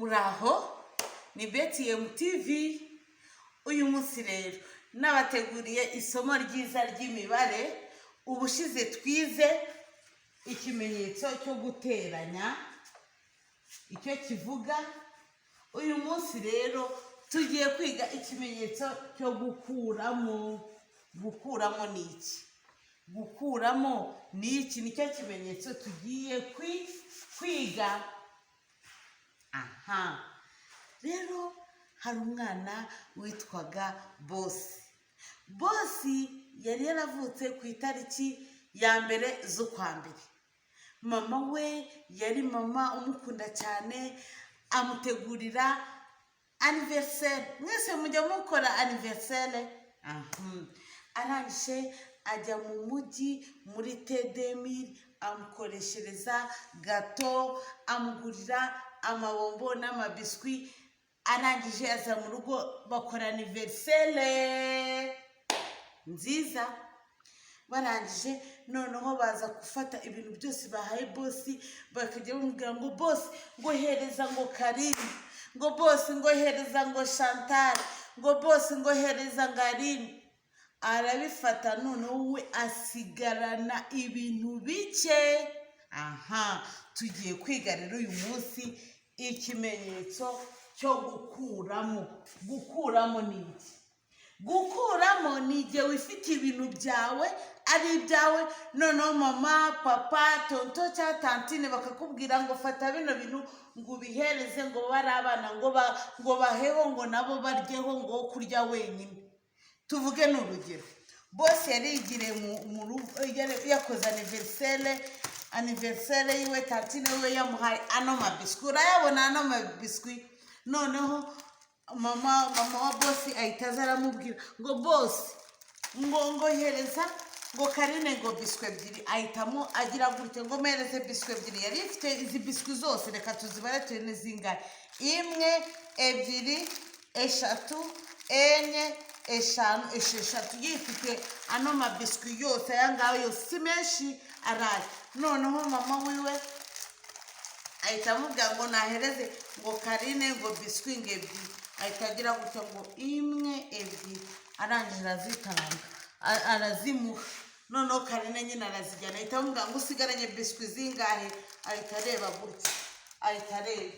Muraho, ni BTM TV. Uyu munsi rero nabateguriye isomo ryiza ry'imibare. Ubushize twize ikimenyetso cyo guteranya, icyo kivuga. Uyu munsi rero tugiye kwiga ikimenyetso cyo gukuramo. Gukuramo ni iki? Gukuramo ni iki? Nicyo kimenyetso tugiye kwiga. Aha rero hari umwana witwaga Bosi. Bosi yari yaravutse ku itariki ya 1 z'ukwa mbere. Mama we yari mama umukunda cyane, amutegurira anniversaire. Mwese mujya mukora anniversaire? Arangije ajya mu mujyi muri tedemiri, amukoreshereza gâteau, amugurira amabombo n'amabiswi. Arangije aza mu rugo, bakora anniversaire nziza. Barangije noneho baza gufata ibintu byose bahaye Bosi, bakajya bamubwira ngo: "Bosi, ngo hereza ngo Karine," ngo: "Bosi, ngo hereza ngo Chantal," ngo: "Bosi, ngo hereza ngo Aline." Arabifata, noneho we asigarana ibintu bike. Aha tugiye kwiga rero uyu munsi ikimenyetso cyo gukuramo. Gukuramo ni iki? Gukuramo ni igihe wifitiye ibintu byawe ari ibyawe, noneho mama, papa, tonton cyangwa tantine bakakubwira ngo: "Fata bino bintu," ngo ubihereze ngo bari abana, ngo baheho, ngo nabo baryeho, ngo kurya wenyine. Tuvuge ni urugero, Bosi yari yigiriye mu rugo, yakoze anniversaire yiwe, tantine we yamuhaye ano mabiswi. Urayabona ano mabiswi? Noneho mama wa Bosi ahita aza aramubwira ngo: "Bosi," ngo "hereza," ngo "Karine," ngo "biswi ebyiri." Ahitamo agira gutya ngo: "Mpereze biswi ebyiri." Yari ifite izi biswi zose. Reka tuzibare turebe zingahe: imwe, ebyiri, eshatu, enye, eshanu, esheshatu. Yifite ano mabiswi yose, aya ngaya yose si menshi, araye. Noneho mama wiwe ahita amubwira ngo nahereze ngo Karine ngo biswi ngo ebyiri. Ahita agira gutya ngo imwe, ebyiri, arangije arazitanga, arazimuha. Noneho Karine nyine arazijyana. Ahita amubwira ngo: "Usigaranye biswi zingahe?" Ahita areba gutya, ahita areba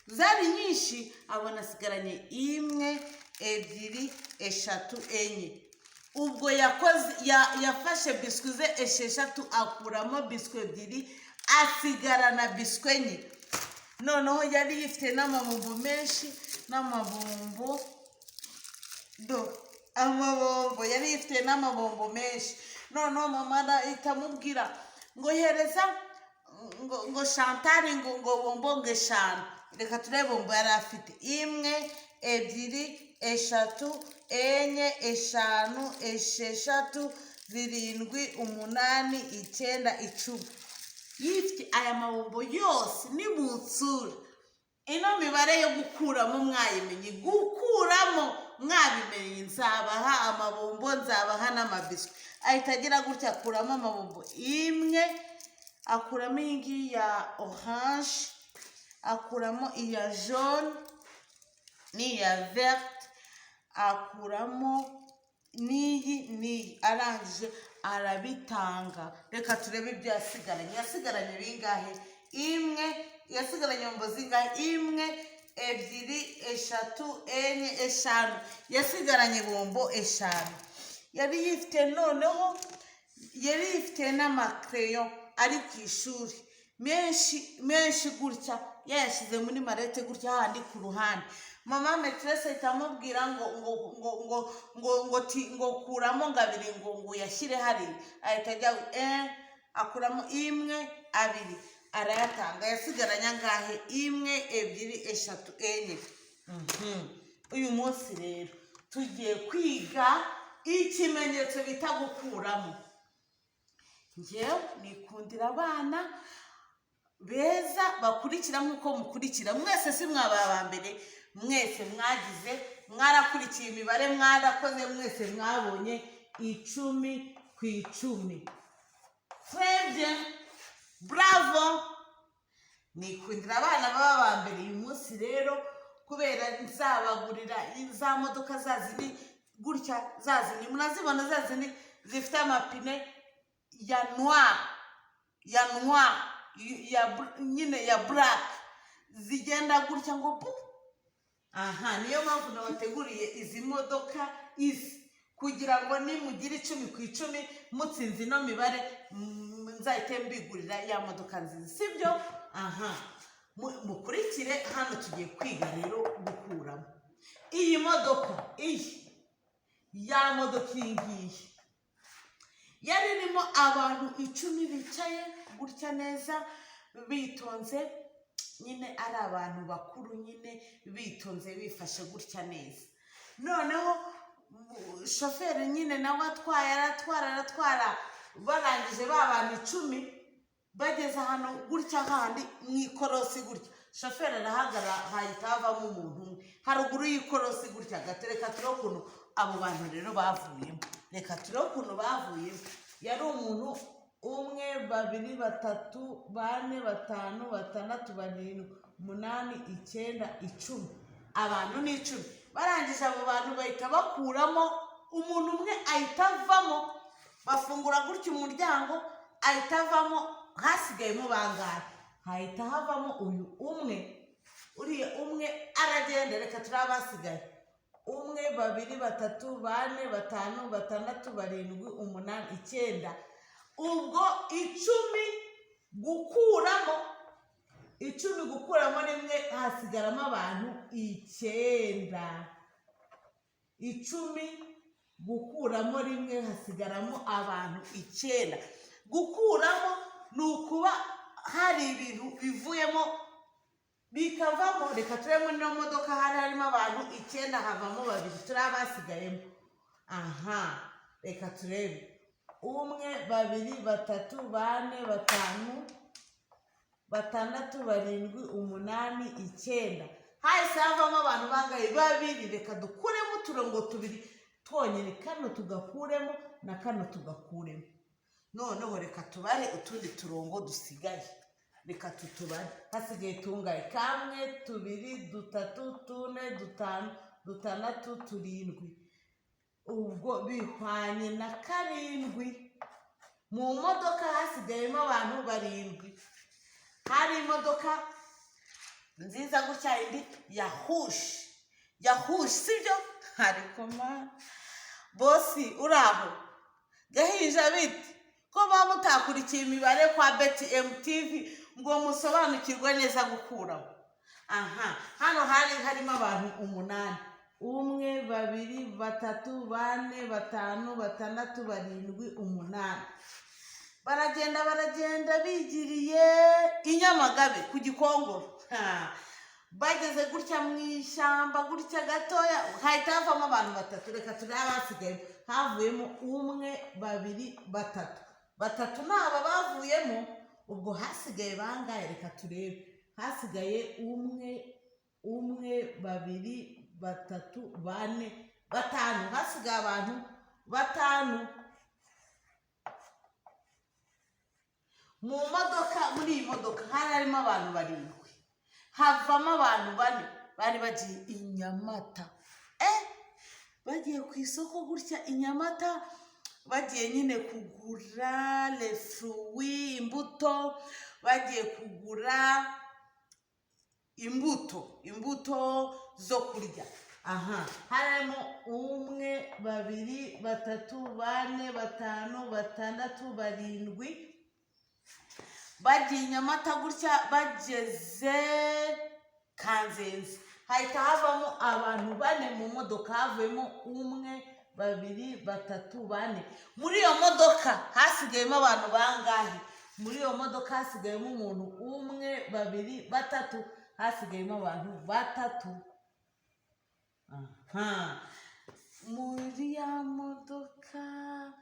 zari nyinshi, abona asigaranye imwe, ebyiri, eshatu, enye. Ubwo yakoze yafashe biswi ze esheshatu, akuramo biswi ebyiri, asigarana biswi enye. Noneho yari yifite n'amabombo menshi, n'amabombo do, amabombo, yari yifite n'amabombo menshi. Noneho mama arahita amubwira ngo: "Hereza," ngo "Chantal," ngo "bombo," ngo "eshanu." Reka turebe bombo yari afite: imwe, ebyiri, eshatu, enye, eshanu, esheshatu, zirindwi, umunani, icyenda, 10. Yifite aya mabombo yose. Nimutsura ino mibare yo gukuramo mwayimenye, gukuramo mwabimenye, nzabaha amabombo, nzabaha n'amabiswi. Ahita agira gutya, akuramo amabombo imwe, akuramo iyi ngiyi ya orange, akuramo iya jaune n'iya verte, akuramo n'iyi n'iyi. Arangije arabitanga. Reka turebe ibyo yasigaranye. Yasigaranye bingahe? Imwe, yasigaranye bombo zingahe? Imwe, ebyiri, eshatu, enye, eshanu. Yasigaranye bombo eshanu yari yifite. Noneho yari yifite n'amakereyo ari ku ishuri menshi menshi gutya, yayashyize muri mallette gutya hahandi ku ruhande. Mama maîtresse ahita amubwira ngo ti ngo kuramo ngo abiri, ngo uyashyire hariya. Ahita ajya akuramo imwe, abiri, arayatanga. Yasigaranye angahe? Imwe, ebyiri, eshatu, enye. Uyu munsi rero tugiye kwiga ikimenyetso bita gukuramo. Njyewe nikundira abana beza bakurikira nk'uko mukurikira mwese. Si mwabaye aba mbere? Mwese mwagize, mwarakurikiye imibare, mwarakoze, mwese mwabonye 10 ku 10. Très bien, bravo. Nikundira abana baba ba mbere. Uyu munsi rero, kubera nzabagurira za modoka za zindi gutya, za zindi murazibona, za zindi zifite amapine ya noir, ya noir, ya nyine ya black, zigenda gutya ngo bu. Aha niyo mpamvu nabateguriye izi modoka izi, kugira ngo nimugire 10 ku 10 mutsinze ino mibare, nzahite mbigurira ya modoka nziza, sibyo? Aha mukurikire hano, tugiye kwiga rero gukuramo. Iyi modoka, iyi ya modoka, iyi ngiyi yari irimo abantu 10 bicaye gutya neza bitonze nyine, ari abantu bakuru nyine bitonze, bifashe gutya neza. Noneho shoferi nyine nawe atwaye, aratwara, aratwara. Barangije, ba bantu 10 bageze ahantu gutya handi mu ikorosi gutya, shoferi arahagarara, hahita havamo umuntu umwe haruguru y'ikorosi gutya gato. Reka turebe ukuntu abo bantu rero bavuyemo. Reka turebe ukuntu bavuyemo. Yari umuntu umwe, babiri, batatu, bane, batanu, batandatu, barindwi, umunani, icyenda, 10. Abantu ni 10. Barangije, abo bantu bahita bakuramo umuntu umwe, ahita avamo. Bafungura gutya umuryango, ahita avamo. Hasigayemo bangahe? Hahita havamo uyu umwe, uriya umwe aragenda. Reka turi abasigaye: umwe, babiri, batatu, bane, batanu, batandatu, barindwi, umunani, icyenda. Ubwo 10 gukuramo 10 gukuramo rimwe, hasigaramo abantu icyenda. 10 gukuramo rimwe, hasigaramo abantu icyenda. Gukuramo ni ukuba hari ibintu bivuyemo, bikavamo. Reka turebe, muri ino modoka hari harimo abantu icyenda, havamo babiri, turi abasigayemo. Aha reka turebe: umwe, babiri, batatu, bane, batanu, batandatu, barindwi, umunani, icyenda. Hahise havamo abantu bangaye? Babiri. Reka dukuremo uturongo tubiri twonyine, kano tugakuremo na kano tugakuremo. Noneho reka tubare utundi turongo dusigaye. Reka tutubare. Hasigaye tungaye? Kamwe, tubiri, dutatu, tune, dutanu, dutandatu, turindwi. Ubwo bihwanye na karindwi. Mu modoka hasigayemo abantu barindwi. Hari imodoka nziza gutya, indi ya rouge, ya rouge, sibyo? Ariko ma bosi, uri aho gahinja, biti ko muba mutakurikiye imibare kwa Beti MTV ngo musobanukirwe neza gukuramo? Aha hano hari harimo abantu umunani: umwe, babiri, batatu, bane, batanu, batandatu, barindwi, umunani. Baragenda, baragenda, bigiriye i Nyamagabe ku Gikongoro. Ha. Bageze gutya mu ishyamba gutya gatoya, hahita havamo abantu batatu. Reka turebe abasigaye. Havuyemo umwe, babiri, batatu. Batatu ni aba bavuyemo. Ubwo hasigaye bangahe? Reka turebe. Hasigaye umwe, umwe, babiri, batatu, bane, batanu. Hasigaye abantu batanu mu modoka. Muri iyi modoka hari harimo abantu barindwi, havamo abantu bane. Bari bagiye i Nyamata, bagiye ku isoko gutya i Nyamata, bagiye nyine kugura les fruits, imbuto. Bagiye kugura imbuto, imbuto zo kurya. Aha harimo umwe, babiri, batatu, bane, batanu, batandatu, barindwi. Bagiye i Nyamata gutya, bageze Kanzenze, hahita havamo abantu bane. Mu modoka havuyemo umwe, babiri, batatu, bane. Muri iyo modoka hasigayemo abantu bangahe? Muri iyo modoka hasigayemo umuntu umwe, babiri, batatu. Hasigayemo abantu batatu. Aha muri ya modoka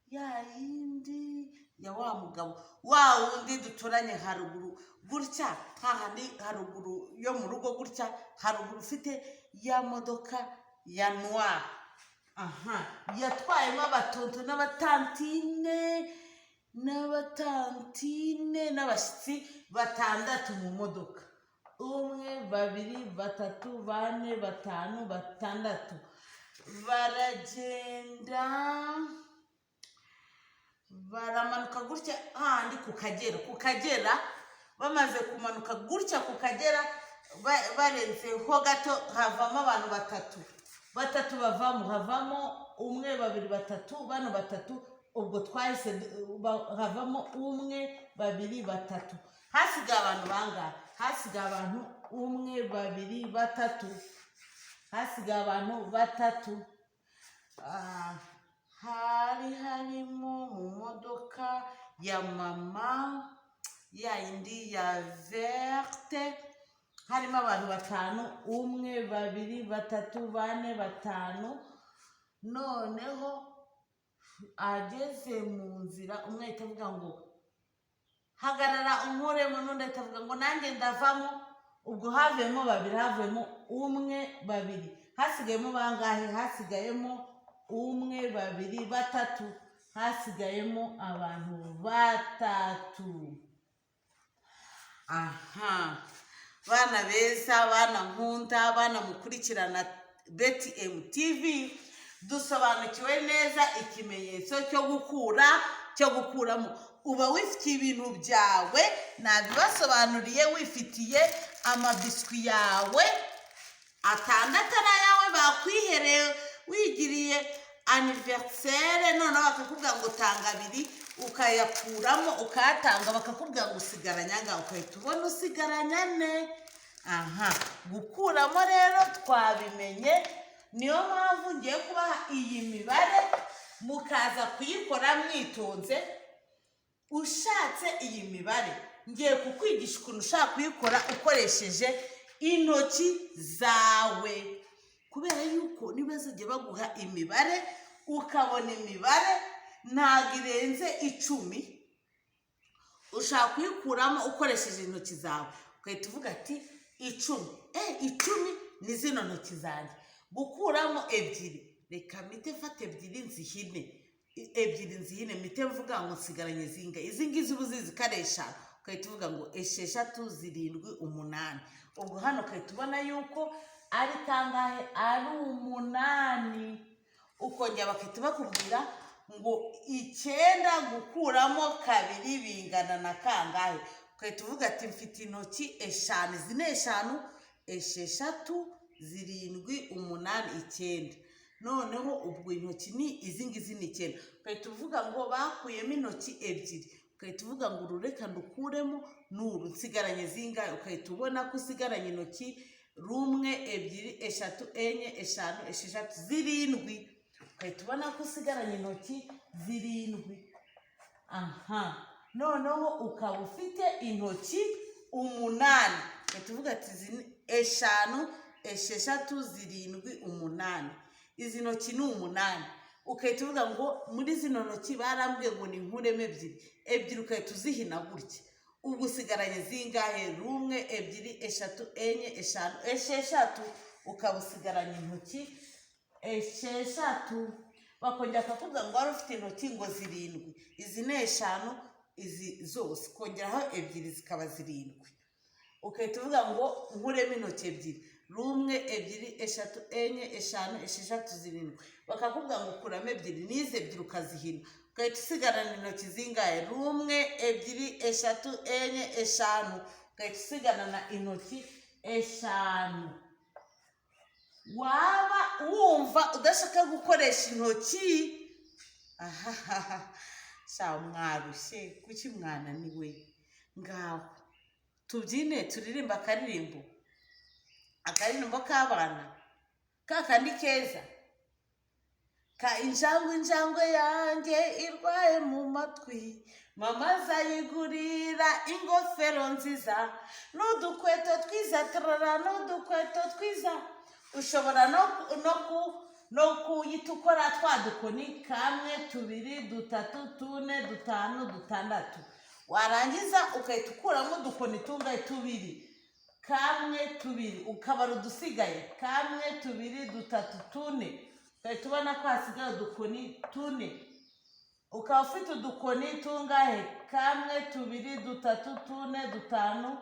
ya yindi ya wa mugabo wa wundi duturanye haruguru gutya, hahandi haruguru yo mu rugo gutya haruguru, ufite ya modoka ya noir. Aha yatwayemo abatonto n'abatantine. N'abatantine n'abashyitsi batandatu mu modoka: umwe, babiri, batatu, bane, batanu, batandatu. Baragenda, baramanuka gutya hahandi ku Kagera. Ku Kagera, bamaze kumanuka gutya ku Kagera, barenzeho gato, havamo abantu batatu. Batatu bavamo, havamo umwe, babiri, batatu, bano batatu. Ubwo twahise havamo umwe, babiri, batatu. Hasigaye abantu bangahe? Hasigaye abantu umwe, babiri, batatu. Hasigaye abantu batatu. Hari harimo mu modoka ya mama, ya yindi ya verte, harimo abantu batanu: umwe, babiri, batatu, bane, batanu. Noneho ageze mu nzira, umwe ahita avuga ngo: "Hagarara unkuremo." N'undi ahita avuga ngo: "Nanjye ndavamo." Ubwo havuyemo babiri, havuyemo umwe, babiri. Hasigayemo bangahe? Hasigayemo umwe, babiri, batatu. Hasigayemo abantu batatu. Aha, bana beza, bana nkunda, bana mukurikirana Beti MTV, dusobanukiwe neza ikimenyetso cyo gukura, cyo gukuramo. Uba wifitiye ibintu byawe, nabibasobanuriye. Wifitiye amabiswi yawe atandatu ari ayawe, bakwihereye, wigiriye anniversaire. Noneho bakakubwira ngo tanga abiri, ukayakuramo ukayatanga, bakakubwira ngo usigaranye angahe? Ugahita ubona usigaranye ane. Aha, gukuramo rero twabimenye. Niyo mpamvu ngiye kubaha iyi mibare, mukaza kuyikora mwitonze. Ushatse iyi mibare, ngiye kukwigisha ukuntu ushaka kuyikora ukoresheje intoki zawe, kubera yuko niba bazajya baguha imibare, ukabona imibare ntabwo irenze 10, ushaka kuyikuramo ukoresheje intoki zawe, ugahita uvuga ati: "10, 10 ni zino ntoki zanjye. Gukuramo ebyiri, reka mpite mfata ebyiri nzihine, ebyiri nzihine, mpite mvuga ngo nsigaranye zingahe?" Izi ngizi uba uzizi ko ari eshanu, ugahita uvuga ngo esheshatu, zirindwi, umunani. Ubwo hano ugahita ubona yuko ari kangahe? Ari umunani. Ukongera bagahita bakubwira ngo icyenda gukuramo kabiri bingana na kangahe? Ugahita uvuga ati: "Mfite intoki eshanu, izi ni eshanu, esheshatu, zirindwi, umunani, icyenda." Noneho ubwo intoki ni izi ngizi, ni icyenda. Ugahita uvuga ngo bakuyemo intoki ebyiri, ugahita uvuga ngo uru reka ndukuremo n'uru, nsigaranye zingahe? Ugahita ubona ko usigaranye intoki rumwe, ebyiri, eshatu, enye, eshanu, esheshatu, zirindwi. Ugahita ubona ko usigaranye intoki zirindwi. Aha, noneho ukaba ufite intoki umunani, ugahita uvuga ati: "Izi ni eshanu, esheshatu, zirindwi, umunani, izi ntoki ni umunani." Ugahita uvuga ngo muri zino ntoki barambwiye ngo ni nkuremo ebyiri. Ebyiri ugahita uzihina gutya. Ubwo usigaranye zingahe? Rumwe, ebyiri, eshatu, enye, eshanu, esheshatu. Ukaba usigaranye intoki esheshatu. Bakongera bakakubwira ngo wari ufite intoki ngo zirindwi, izi ni eshanu, izi zose kongeraho ebyiri zikaba zirindwi. Ugahita uvuga ngo nkuremo intoki ebyiri: rumwe, ebyiri, eshatu, enye, eshanu, esheshatu, zirindwi. Bakakubwira ngo kuramo ebyiri, n'izi ebyiri ukazihina, ugahita usigarana intoki zingahe? Rumwe, ebyiri, eshatu, enye, eshanu. Ugahita usigarana intoki eshanu. Waba wumva udashaka gukoresha intoki, ahahaha, sha mwarushye, kuki mwananiwe? Ngaho tubyine, turirimbe akaririmbo, akaririmbo k'abana ka kandi keza ka injangwe. Injangwe yanjye irwaye mu matwi, mama azayigurira ingofero nziza n'udukweto twiza, tarara, n'udukweto twiza. Ushobora no kuyita ukora twa dukoni: kamwe, tubiri, dutatu, tune, dutanu, dutandatu. Warangiza ugahita ukuramo udukoni tungahe? Tubiri. Kamwe, tubiri, ukabara udusigaye: kamwe, tubiri, dutatu, tune. Ugahita ubona ko hasigaye udukoni tune. Ukaba ufite udukoni tungahe? Kamwe, tubiri, dutatu, tune, dutanu.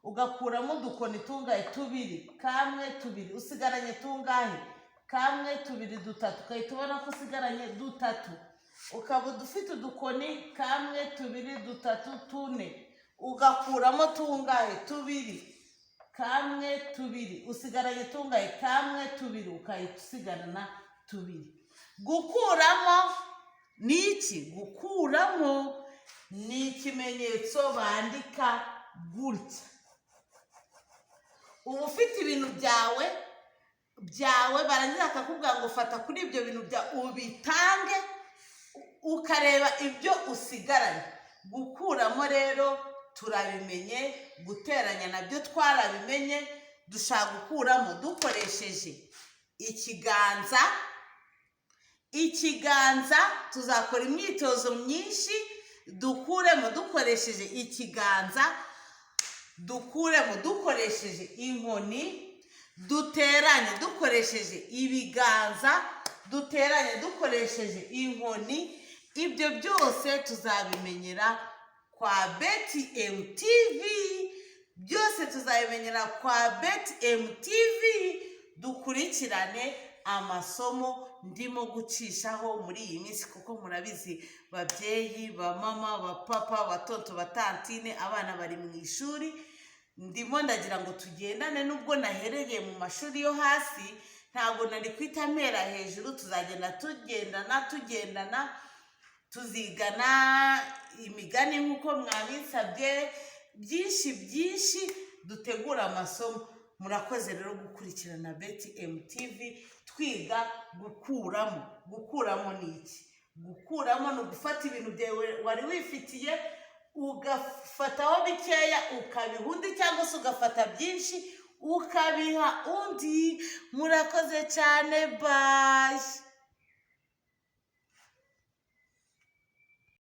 Ugakuramo udukoni tungahe? Tubiri. Kamwe, tubiri. Usigaranye tungahe? Kamwe, tubiri, dutatu. Ugahita ubona ko usigaranye dutatu. Ukaba ufite udukoni kamwe, tubiri, dutatu, tune. Ugakuramo tungahe? Tubiri. Kamwe, tubiri. Usigaranye tungahe? Kamwe, tubiri. Ukahita usigarana tubiri. Gukuramo ni iki? Gukuramo ni ikimenyetso bandika gutya. Uba ufite ibintu byawe, barangiza bakakubwira ngo fata kuri ibyo bintu byawe ubitange, ukareba ibyo usigaranye. Gukuramo rero turabimenye, guteranya nabyo twarabimenye. Dushaka gukuramo dukoresheje ikiganza. Ikiganza, tuzakora imyitozo myinshi dukuremo dukoresheje ikiganza, dukuremo dukoresheje inkoni, duteranye dukoresheje ibiganza, duteranye dukoresheje inkoni. Ibyo byose tuzabimenyera kwa Beti MTV. Byose tuzabimenyera kwa Beti MTV. Dukurikirane amasomo ndimo gucishaho muri iyi minsi, kuko murabizi, babyeyi, ba mama, ba papa, ba tonton, ba tantine, abana bari mu ishuri. Ndimo ndagira ngo tugendane. Nubwo nahereye mu mashuri yo hasi, ntabwo nari kwita mpera hejuru. Tuzagenda tugendana, tugendana, tuzigana imigani nk'uko mwabinsabye, byinshi byinshi, dutegura amasomo. Murakoze rero gukurikirana Beti MTV twiga gukuramo. Gukuramo ni iki? Gukuramo ni ugufata ibintu byawe wari wifitiye, ugafataho bikeya ukabiha undi, cyangwa se ugafata byinshi ukabiha undi. Murakoze cyane, bye.